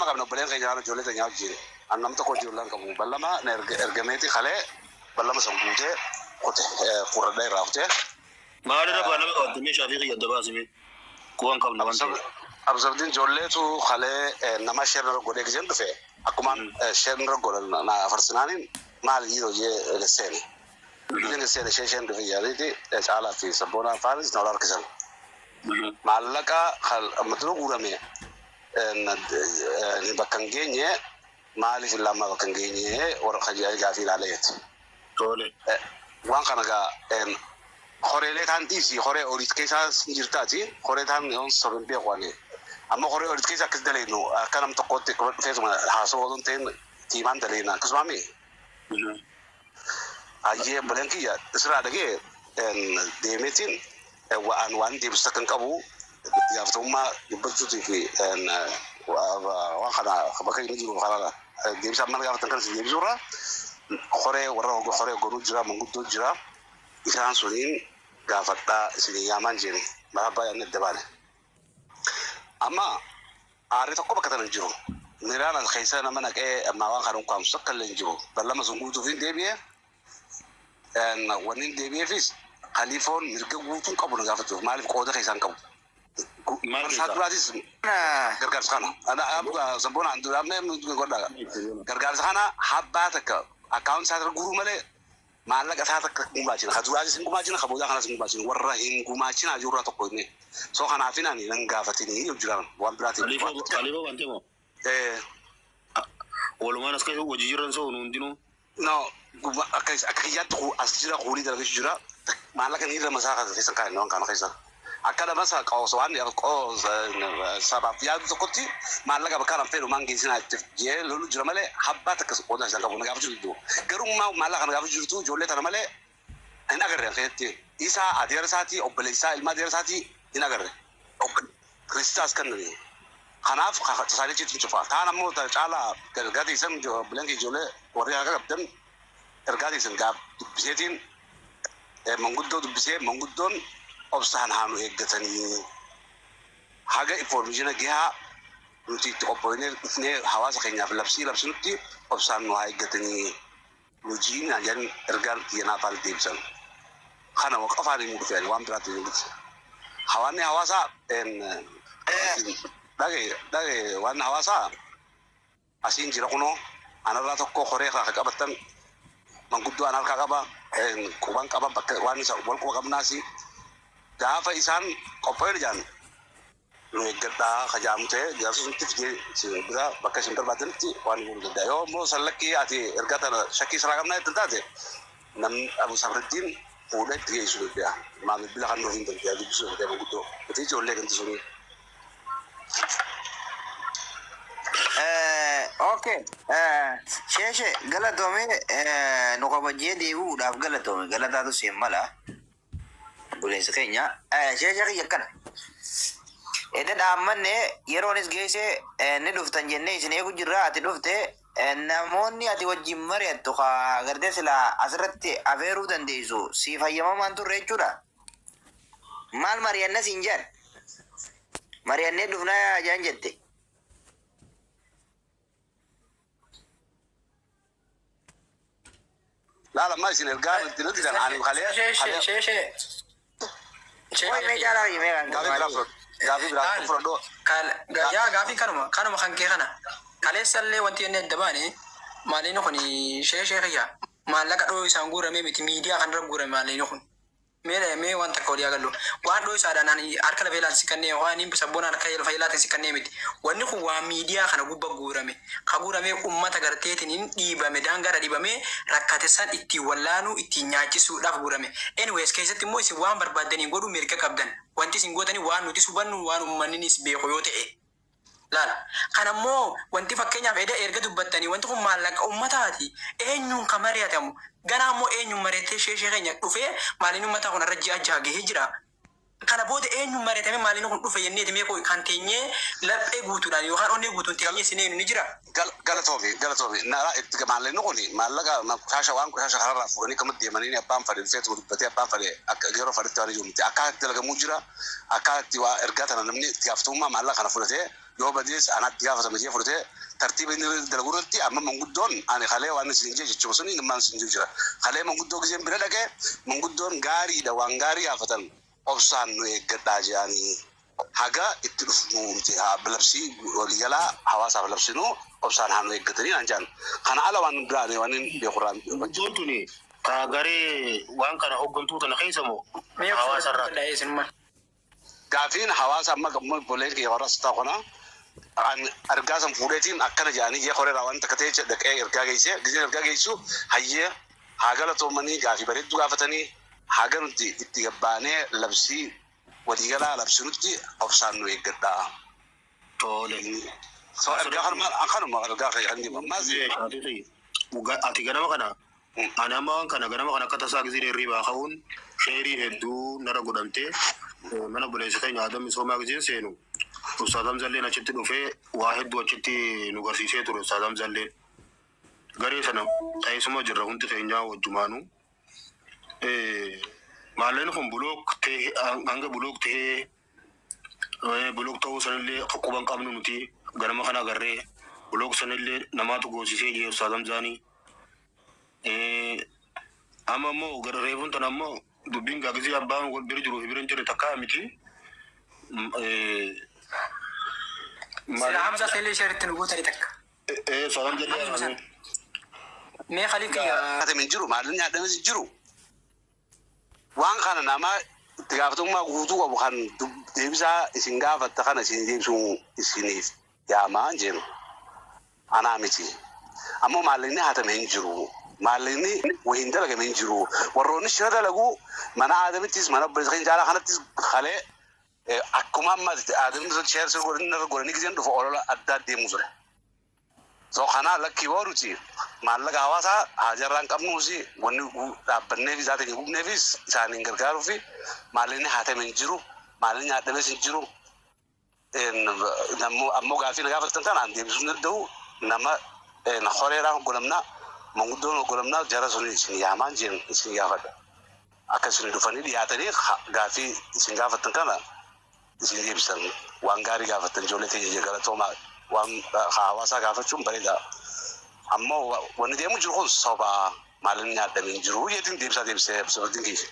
Ballama qabna obboleen keenya kana ijoollee teenyaa wajjin. An nam tokko wajjin ollaan qabu. Ballama na ergameeti kalee ballama san guutee kute furradha irraa kutee. Maalirra ballama qabatte meeshaa fi kiyya adda baasime. Kuwan qabna waan ta'eef. Absabdiin ijoolleetu kalee nama share narra godhee giseen dhufe akkumaan share narra godhan na afarsinaaniin maal dhiiroo jee seene. Giseen seene ishee isheen dhufe jedhaniiti Caalaa fi Sabboonaa faanis na ol harkisan. Maallaqa amma dura guurame bakka hin geenye maaliif illaa bakka hin geenye warra gaafii ilaalee jetti. Tole. Waan kana gaa horeelee taan dhiisi, horee oliit keessaa hin jirtaati, horee taan yoon soben beeku ani. Amma horee oliit keessa akkas daleenu akka nam tokkootti dhufeetuma haasawaa otoo hin ta'in tiimaan daleena akkasumaami. Hayyee obboleen kiyya sirraa dhagee deemeetiin waan waan deebisu takka hin qabu, itti gaafatamummaa dubbachuutii fi waan kana bakka inni jiru kana deebisa amma gaafatan kan isin deebisuu irraa horee warra horee gonuu jira, manguddoo jira, isaan suniin gaafadhaa isin yaamaan jeen marabbaa yaadne adda baane. Amma aarri tokko bakka tana hin jiru. Miraan as keessa nama naqee ammaa waan kana ukkaamsu takka illee hin jiru. Ballama sun guutuuf hin deebi'e. Wanni hin deebi'eefis Khaliifoon mirga guutuu qabu na gaafachuuf, maaliif qooda keessaa hin qabu. Maal Marsaa keessaa? duraatis gargaarsa kana. Sabboona godha. Gargaarsa kana habbaa takka account isaa irra guuruu malee maallaqa isaa takka hin gumaachina. Ka duraatis hin gumaachina, ka boodaa kanas hin gumaachina. Warra hin gumaachina jirurraa tokko inni. So kanaafin ani nan gaafatinii yoo jiran waan biraatiin. Khaliifoo Khaliifoo bantee moo? Eh, Walumaan as keessa hojii jiran soo nu hundinuu. No, akka kiyyaatti as jira, kuulii dalagachuu jira. Maallaqa ni irra masaa kana keessa kaa'e waan kana keessa. Akka nama sa qoosa waan sabaaf yaadu tokkotti maallaqa bakka kana fedhu maan geessinaa itti jee lolu jira malee habbaa takka qooda isaan qabu na gaafachuu jirtu. Garuu maallaqa kana gaafachuu jirtu ijoollee tana malee hin agarre keessatti. Isaa adeera isaatii, obboleessaa ilma adeera isaatii hin agarre. Kiristaas kennani. Kanaaf tasaanichi cufa. Kaan ammoo caalaa ergaa teessan obboleen kee ijoollee warri harka qabdan ergaa teessan gaaf dubbiseetiin manguddoo dubbisee, manguddoon obsaan haa nu eeggatanii haga information gahaa nuti itti qophoofnee dhufnee hawaasa keenyaaf labsii labsinutti obsaan nu haa eeggatanii nujiin jedhan ergaan xiyyanaa afaan deebisan. Kana qofaan himuu dhufe, ani waan biraatti hin dhufe. Hawaanni hawaasaa dhage dhage waan hawaasaa asiin jira, kunoo anarraa tokko horee irraa kan qabattan manguddoo an harkaa qaba, quban qaba, bakka waan isa wal quba qabnaasi gaafa isaan qophaa'een ijaan nu eeggadhaa kajaamu ta'e jaarsa sunitti fidee isin bira bakka isin barbaadanitti waan himuu danda'a. Yoo immoo sallakkii ati ergaa tana shakkii sirraa qabnaa itti taate, namni Abu Safriddiin fuudhee itti geessuu danda'a. Maa bilbila kan nuuf hin danda'a, dubbisuu danda'a manguddoo. Nuti ijoollee ganti sunii. Okay. Sheeshe galatoome, nu kabajjee deebi'uudhaaf galatoome, galataatu siin mala obboleessa keenya. Sheeshe kiyya akkana. Edda dhaammanne yeroonis geesse ni dhuftan jennee isin eegu jirra, ati dhufte, namoonni ati wajjin mari'attu ka gartee silaa asirratti afeeruu dandeessu siif hayyamamaan turre jechuudha. Maal mari'anna siin jedhan? Mari'annee dhufnaa jedhan jette. Laala amma isin ergaa nutti nutti kan ani kalee Sheeshee sheeshee. Qoy mee caalaa himee kan gaafii biraa fudhadhu. Gaafii biraa fudhadhu. Yaa gaafii kanuma kan kee kana kaleessallee wanti inni adda baane maallaqni kun, sheeshee kiyya, maallaqa dhoo isaan guuramee miti, miidiyaa kanarra guurame maallaqni kun. Mee mee waan takka walii agallu, waan dhoo isaadhaan ani harka lafa ilaatiin si kannee waan inni sabboon harka lafa ilaatiin si kannee miti. Wanni kun waan miidiyaa kana gubba guurame ka guuramee ummata garteetiin dhiibame, daangaarra dhiibamee rakkate san ittiin wallaanuu, ittiin nyaachisuudhaaf guurame. Anyways, keessatti immoo isin waan barbaaddaniin godhuu mirga qabdan. Wanti isin gootanii waan nuti hubannu, waan uummanninis beeku yoo ta'e. Laala. Kan ammoo wanti fakkeenyaaf eda erga dubbattanii wanti kun maallaqa ummataati. Eenyuun ka mari'atamu? Ganaa ammoo eenyuun mari'attee sheeshee keenya dhufee maaliin ummataa kun irra ji'a 6 gahee jira. Kana booda eenyuun mari'atamee maaliin kun dhufe jenneeti mee qoy kan teenyee laphee guutuudhaan yookaan onnee guutuun teenyee isin eenyu ni jira? Galatoomi, galatoomi. Nara itti maallaqni kun maallaqa qoshasha, waan qoshasha kanarraa fuudhanii akkamitti deemanii abbaan fedhe dhufeetuma dubbatee abbaan fedhe akka yeroo fedhetti waan jiru miti. Akkaataa itti dalagamuu jira. Akkaataa itti waa ergaa tana namni itti gaafatamummaa maallaqa kana fudhatee Yoo badees anatti gaafatama jee fudhatee tartiiba inni dalagu irratti amma manguddoon ani kalee waan isin jee jechuun suni ilmaan isin jiru jira. Kalee manguddoo giseen bira dhaqee manguddoon gaariidha, waan gaarii gaafatan, obsaan nu eeggadhaa jedhanii haga itti dhufnu haa labsii waliigalaa hawaasaaf labsinu obsaan haa nu eeggatanii naan jedhan. Kana ala waan biraa ani waan hin beekurraan. Manguddoon tuni ta garee waan kana hooggantuu tana keessa moo Mee hawaasa irraa? obsa isinuma. Gaafiin hawaasa amma gammoo obboleen kiyya warra as taa'u kana an ergaa san fuudheetiin akkana jedhanii jee koreeraa waan takka ta'e dhaqee ergaa geessee, giseen ergaa geessu hayyee haa galatoomanii, gaafii bareedduu gaafatanii, haga nuti itti gabbaanee labsii waliigalaa labsinutti obsaan nu eeggadhaa. Tole. So ergaa kanuma kanuma ergaa kiyya kan jiru ammaas. Ati ganama kana, ani amma waan kana ganama kana akka tasaa giseen hirribaa ka'uun sheerii hedduu nara godhamtee mana obboleessa keenya Adam Misoomaa giseen seenu Ustaaz Hamzalleen achitti dhufee waa hedduu achitti nu garsiisee ture. Ustaaz Hamzalleen garee sana keessuma jirra, hundi keenyaa wajjumaanuu. Maallaqni kun block ta'ee, hanga block ta'ee, block ta'uu sanillee quban qabnu nuti ganama kana agarree, block sanillee namaatu goosisee jee Ustaaz Hamzaanii. Amma immoo gara reefuun tana ammoo dubbiin gaagisii abbaan wal bira jiru fi bira hin jirre takkaa miti. Sila Hamza Seelee sheeritti nu gootanii takka. Ustaaz Hamzallee. Mee Khaliif kiyya. Hatame hin jiru, maallaqni nyaadhames hin jiru. Waan kana nama itti gaafatamummaa guutuu qabu kan deebisaa isin gaafatta kana isin deebisuu isiniif yaamaa hin jennu. Anaa miti. Ammoo maallaqni hatame hin jiru. Maallaqni wahiin dalagame hin jiru. Warroonni shira dalagu mana Aadamittis mana obboleessa keenya caalaa kanattis kalee akkuma amma Aadamni share godhanii godhanii giseen dhufu olola addaa deemuu ture. So kana lakkii booruti maallaqa hawaasaa haajarraa hin qabnuusi, wanni dhaabbanneef isaa keenya gubneefis isaaniin gargaaruu fi maallaqni hatame hin jiru, maallaqni nyaadhames hin jiru. Ammoo gaafii na gaafattan kana an deebisuu hin danda'u. Nama horeedhaan hogganamnaa, manguddoon hogganamnaa, jara sun isin yaamaan jeen isin gaafadha. Akka isin dhufanii dhiyaatanii gaafii isin gaafattan kana isin deebisan. Waan gaarii gaafattan, ijoollee teenya, galatoomaa. Waan hawaasaa gaafachuun bareeda. Ammoo wanni deemu jiru kun sobaa, maallaqni nyaadhame hin jiru jeetiin deebisaa deebisee sababtiin kiyya.